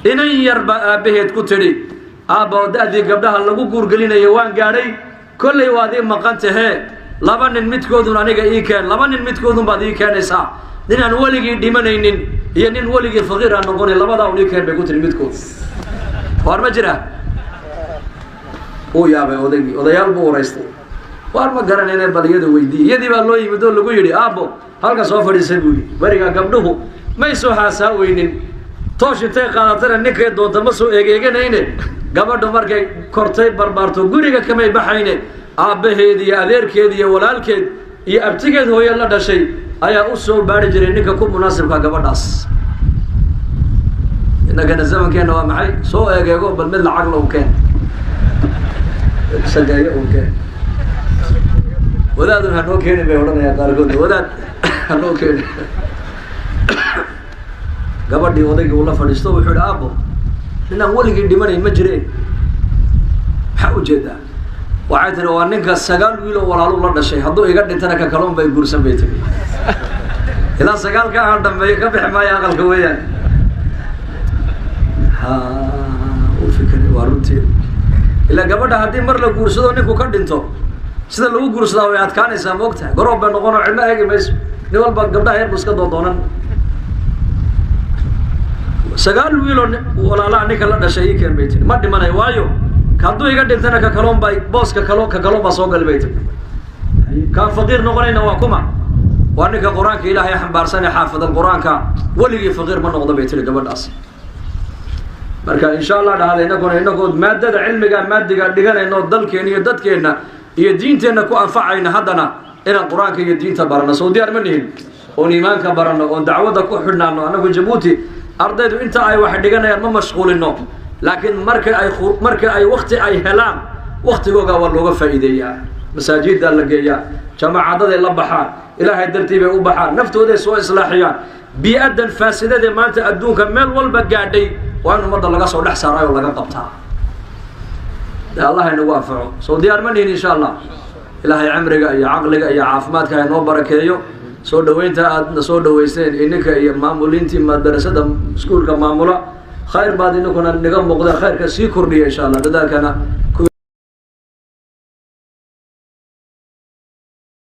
Inan yar baa aabbaheed ku tidhi, aabba, da-dii gabdhaha lagu guurgelinayo waan gaadhay, kollay waad ii maqan tahee, laba nin midkoodun aniga ii keen, laba nin midkoodun baad ii keenaysaa, nin aan weligii dhimanaynin iyo nin weligii faqiir aan noqonayn, labadaa un ii keen, bay ku tihi midkood. Waar ma jira? Uu yaabay odaygii, odayaal buu waraystay. Waar ma garanayne, bal iyada weydiiy. Iyadii baa loo yimid oo lagu yidhi, aabbo, halka soo fadhiisay, buu yidhi. Berigaa gabdhuhu may soo haasaa-weynin, toosh intay qaadatana ninkay doonta ma soo egeeganayne. Gabadhu markay kortay, barbaarto, guriga kamay baxayne, aabbaheed iyo adeerkeed iyo walaalkeed iyo abtigeed hooye la dhashay ayaa u soo baari jiray ninka ku munaasibka gabadhaas. Innagana zamankeenna waa maxay? Soo egeego, bal mid lacag la u keen, sageeyo u keen, wadaadun hanoo keeni, bay odhanayaan qaarkood, wadaad hanoo keeni. Gabadhii odaygii uu la fadhiisto, wuxuu yihi, aabbo, ninaan weligii dhimanayn ma jireen, maxaa ujeedaa? Waxay tihi, waa ninka 9 wiiloo walaalu la dhashay, hadduu iga dhintana ka kaloon bay guursan, bay tiri. Ilaa sagaalka aan dhameeyo ka bixi maayo aqalka weeyaan. Ha u fikray, waa runtii. Ilaa gabadha haddii mar la guursado, ninku ka dhinto, sida lagu guursadaa way adkaanaysaa, maogtahay? Garoob bay noqonoo cidno eegi mayso, nin walba gabdhaha yar bu iska doondoonan. 9 wiiloo walaalaha ninka la dhashay ii keen, bay tiri, ma dhimanayo, waayo hadduu iga dhintana ka kaloon baa booska kalo, ka kaloon baa soo gali, bay tiri. Kaan faqiir noqonayna waa kuma? Waa ninka Qur-aanka Ilaahay xambaarsan ee xaafidal Qur-aanka, weligii faqiir ma noqdo, bay tiri gabadhaas. Marka insha Allah dhahda, inaguna inagood maadada cilmiga maadiga dhiganayno, dalkeena iyo dadkeenna iyo diinteenna ku anfacayna, haddana inaan Qur-aanka iyo diinta barano, soo diyaar ma nihin? Oon iimaanka barano, oon dacwadda ku xidhnaano. Annagu Jabuuti ardaydu inta ay wax dhiganayaan ma mashquulino, laakiin marka ay wakti ay helaan, waktigooga waa looga faa'iideeyaa. Masaajiddaa la geeyaa, jamaacadaday la baxaan, Ilaahay dartii bay u baxaan, naftooday soo islaaxiyaan. Bii-addan faasidadee maanta adduunka meel walba gaadhay waa in ummadda laga soo dhex saaraay oo laga qabtaa. De Allah inagu anfaco. Soo diyaar ma nihin? Insha Allah Ilaahay cimriga iyo caqliga iyo caafimaadka hainoo barakeeyo. Soo dhaweynta aadna soo dhaweyseen, ininka iyo maamuliintii madarasada iskuulka maamula, khayr baad ininkuna niga muuqdeen. Khayrka sii kordhiya insha Allah, dadaalkana.